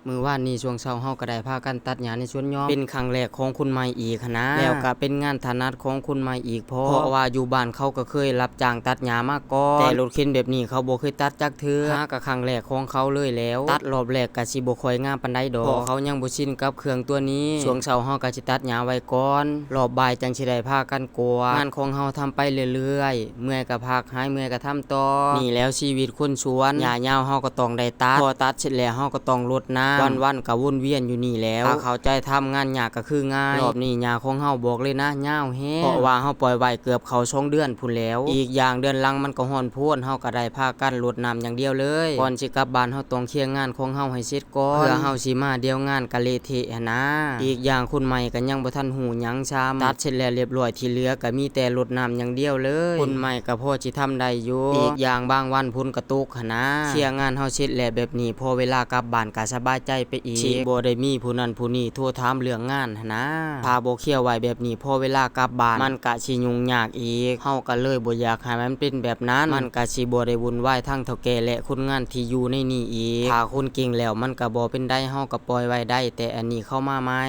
ມື້ວານນີ້ຊ່ວງເຊົ້າເຮົາກໍໄດ້ພາກັນຕັດຫຍ້າໃນສວນຍອມ ເປັນຄັ້ງແລກຂອງຄຸນໃໝ່ອີກຫັ້ນນະ ແລ້ວກໍເປັນງານຖະໜັດຂອງຄຸນໃໝ່ອີກພ້ອມ ເພາະວ່າຢູ່ບ້ານເຂົາກໍເຄີຍຮັບຈ້າງຕັດຫຍ້າມາກ່ອນ ແຕ່ລົດເຂັນແບບນີ້ເຂົາບໍ່ເຄີຍຕັດຈັກເທື່ອ ຫາກໍຄັ້ງແລກຂອງເຂົາເລີຍແລ້ວ ຕັດລອບແລກກໍຊິບໍ່ຄ່ອຍງາມປານໃດດອກ ເພາະເຂົາຍັງບໍ່ຊິນກັບເຄື່ອງຕົວນີ້ ຊ່ວງເຊົ້າເຮົາກໍຊິຕັດຫຍ້າໄວ້ກ່ອນ ລອບບ່າຍຈັ່ງຊິໄດ້ພາກັນກວາດ ງານຂອງເຮົາທຳໄປເລື້ອຍໆ ເມື່ອຍກໍພັກ ຫາຍເມື່ອຍກໍທຳຕໍ່ ນີ້ແຫຼະຊີວິດຄົນສວນ ຫຍ້າຍາວເຮົາກໍຕ້ອງໄດ້ຕັດ ພໍຕັດເສັດແລ້ວເຮົາກໍຕ້ອງລົດນ້ຳ ວັນໆກໍວົນວຽນຢູ່ນີ້ແຫຼະ ຖ້າເຂົ້າໃຈທຳງານຍາກກໍຄືງ່າຍ ລອບນີ້ຫຍ້າຂອງເຮົາບອກເລີຍນະ ຍາວແຮງ ເພາະວ່າເຮົາປ່ອຍໄວ້ເກືອບເຂົ້າສອງເດືອນພຸ້ນແລ້ວ ອີກຢ່າງເດືອນຫຼັງມັນກໍຮ້ອນໂພນ ເຮົາກໍໄດ້ພາກັນລົດນ້ຳຢ່າງດຽວເລີຍ ກ່ອນຊິກັບບ້ານເຮົາຕ້ອງເຄຍງານຂອງເຮົາໃຫ້ເສັດ ກ່ອນ ເພື່ອເຮົາຊິມາດຽວງານກະເລະເທະຫັ້ນນາ ອີກຢ່າງຄົນໃໝ່ກໍຍັງບໍ່ທັນຮູ້ຫຍັງຊ້ຳ ຕັດເສັດແລ້ວລຽບລ້ອຍ ທີ່ເຫຼືອກໍມີແຕ່ລົດນ້ຳຢ່າງດຽວເລີຍ ຄົນໃໝ່ກໍພໍຊິທຳໄດ້ຢູ່ ອີກຢ່າງບາງວັນຝົນກໍຕົກຫັ້ນນາ ເຄຍງານເຮົາເສັດແລ້ວແບບນີ້ ພໍເວລາກັບບ້ານກໍສະບາຍໃຈໄປອີກ ຊິບໍ່ໄດ້ມີຜູ້ນັ້ນຜູ້ນີ້ໂທຖາມເລື່ອງງານຫັ້ນນາ ຖ້າບໍ່ເຄຍໄວ້ແບບນີ້ ພໍເວລາກັບບ້ານມັນກະຊິຫຍຸ້ງຍາກອີກ ເຮົາກໍເລີຍບໍ່ຢາກໃຫ້ມັນເປັນແບບນັ້ນ ມັນກະຊິບໍ່ໄດ້ວຸ່ນວາຍທັງເຖົ້າແກ່ ແລະ ຄົນງານທີ່ຢູ່ໃນນີ້ອີກ ຖ້າຄົນເກັ່ງແລ້ວມັນກໍບໍ່ເປັນໃດ ເຮົາກໍປ່ອຍໄວ້ໄດ້ ແຕ່ອັນນີ້ເຂົ້າມາໃໝ່